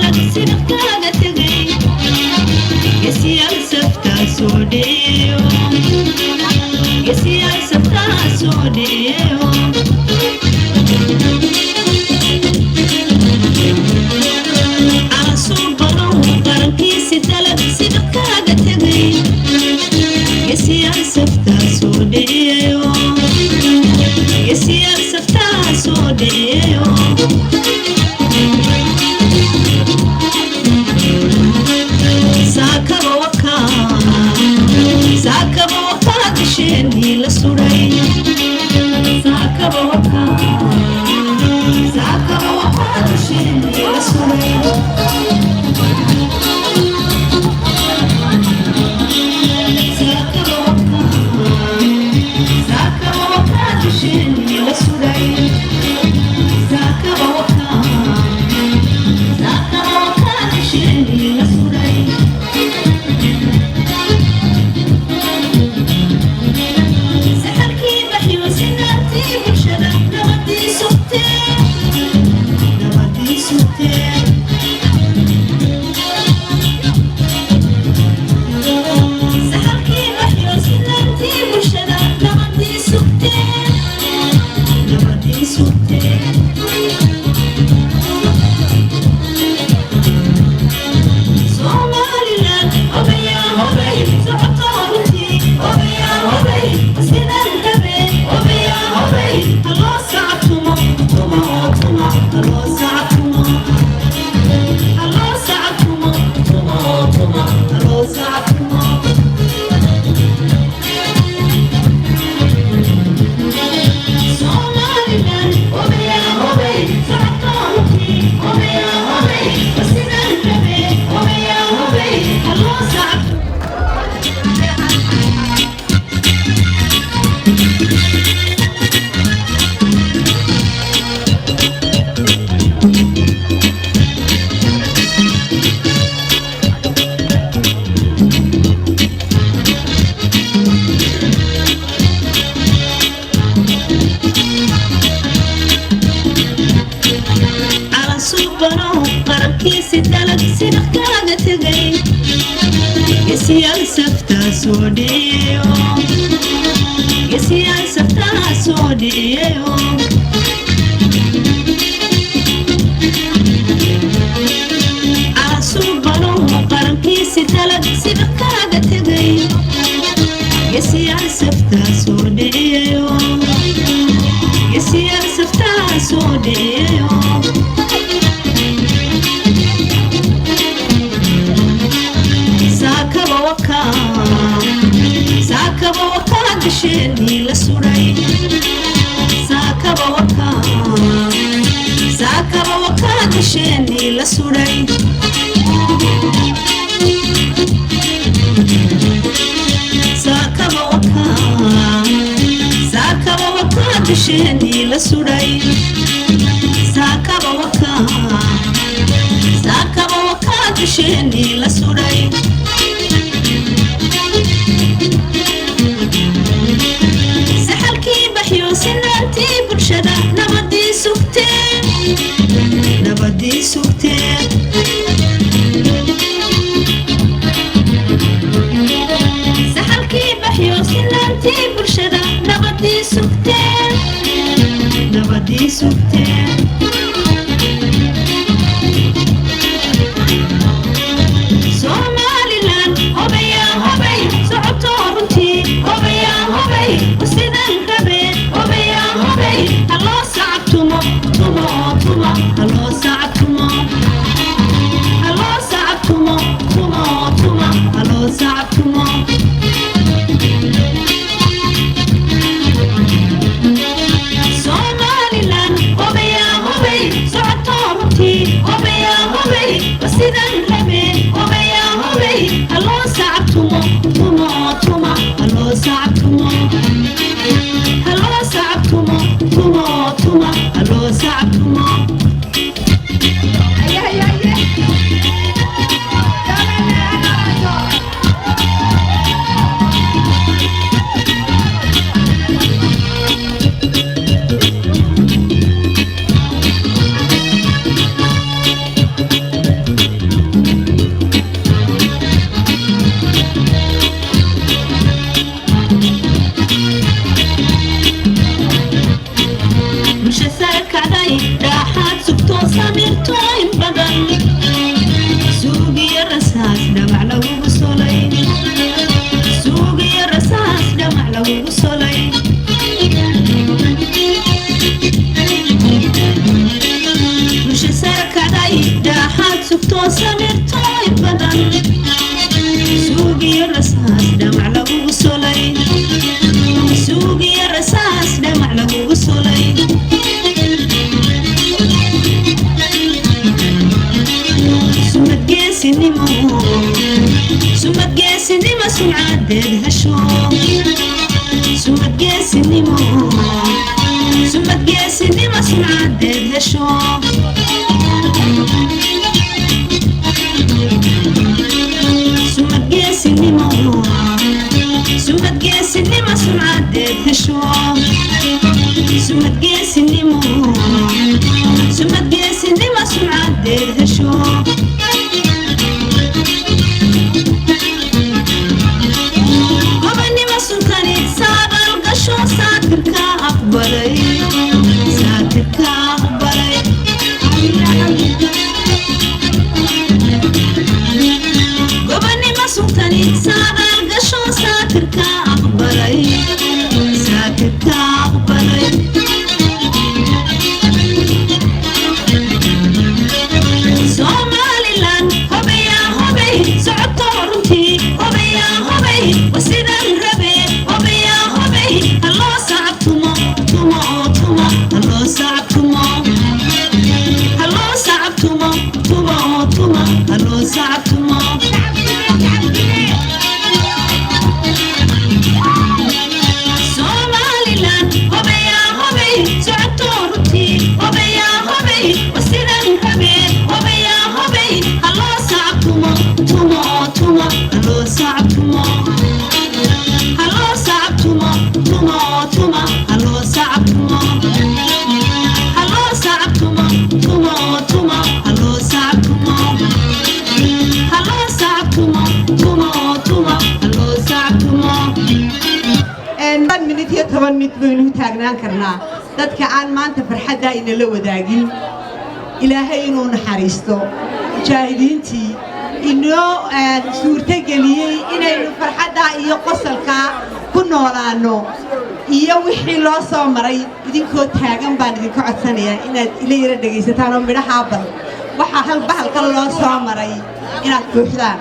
Dalag sidafkaaga tegay, gesiyaal saftaa soo dheeyo, gesiyaal saftaa soo dheeyo. Calansuubanow qarankiisi dalag sidafkaaga tegay, gesiyaal saftaa soo dheeyo, gesiyaal saftaa soo dheeyo. Saakaba wakaa, saakaba wakaa gasheenii la suray. Saakaba wakaa, saakaba wakaa gasheenii la suray. Saakaba wakaa, saakaba wakaa gasheenii la suray. Saakaba wakaa, saakaba wakaa gasheenii la suray. Saxarkii baxyo sinaantii bulshada nabadii sugtee, nabadii sugtee. Saxarkii baxyo sinaantii bulshada nabadii sugtee, nabadii sugtee. Somaliland hobaya hobay, socoto runtii hobaya hobay, sidan rabe hobaya hobay. Haloo sacabtumo tumo tuma, haloo sacabtumo, haloo sacabtumo tumo tuma, haloo sacabtumo. Somaliland hobaya hobay, socoto runtii hobaya hobay, sidan rabe hobaya hobay, haloo sacabtumo. Calansuubanow qarankiisi dalag sidafkaaga tegay, gesiyaal saftaa soo dheeyo, gesiyaal saftaa soo dheeyo. Calansuubanow qarankiisi dalag sidafkaaga tegay, gesiyaal saftaa soo dheeyo, gesiyaal saftaa soo dheeyo. Saakaba wakaa, saakaba wakaa gasheenii la suray. Saakaba wakaa, saakaba wakaa gasheenii la suray. Saakaba wakaa, saakaba wakaa gasheenii la suray. Saakaba wakaa, saakaba wakaa gasheenii la suray. Saxalkii baxyo sinaantii bulshada nabadii sugtee, nabadii sugtee. Saxalkii baxyo sinaantii bulshada nabadii sugtee, nabadii sugtee. Somaliland hobaya hobay, socoto runtii hobaya hobay, sidan rabe hobaya hobay, haloo sacabtumo tumo tuma, haloo sacabtumo, haloo sacabtumo tumo tuma, haloo sacabtumo. Somaliland hobaya hobay, socoto runtii hobaya hobay, sidan rabe hobaya hobay, haloo sacabtumo tumo tuma, haloo sacabtumo, haloo sacabtumo tumo tuma, haloo sacabtumo. Samirto in badan, suugiyo rasaas dhamac lagugu solay, suugiyo rasaas dhamac lagugu solay. Bulsho sarakacday, dhaaxaad sugtoo samirto in badan, suugiyo rasaas dhamac lagugu solay, suugiyo rasaas dhamac lagugu solay. Sumad geesinimo, sumad geesinimo, sumcadeed hesho. Sumad geesinimo, sumad geesinimo, sumcadeed hesho. Sumad geesinimo, sumad geesinimo, sumcadeed hesho. Sumad geesinimo, sumad geesinimo, sumcadeed hesho. Gobonimo suntani saadaal gasho, saatirka aqbalay, saatirka aqbalay. Gobonimo suntani saadaal gasho, saatirka aqbalay, saatirka aqbalay. Somalilan hobeya hobey, socoto runtii, hobeya hobey, wasidan rabe, hobeya hobey. Haloo sacabtumo, tumo oo tumo, haloo sacabtumo, haloo sacabtumo, tumo oo tuma, haloo sacabtumo. Somalilan hobeya hobey, socoto runtii, hobeya hobey, wasidan rabe, hobeya hobey. Haloo sacabtumo, tumo oo tuma, haloo sacabtumo, haloo sacabtumo, tumo oo tuma, haloo sacabtumo, haloo sacabtumo, tumo oo tuma, haloo sacabtumo, haloo sacabtumo, tumo oo tuma, haloo sacabtumo. 10 minit iyo 10 minit baynu taagnaan karnaa. Dadka aan maanta farxaddaa inala wadaagin, Ilaahay inuu naxariisto mujaahidiintii inoo suurtogeliyey inaynu farxaddaa iyo qosolkaa ku noolaanno iyo wixii loo soo maray. Idinkoo taagan baan idinka codsanayaa inaad ila yara dhegaysataan oo midhahaa bal waxaa hal bahalka loo soo maray inaad buuxdaan.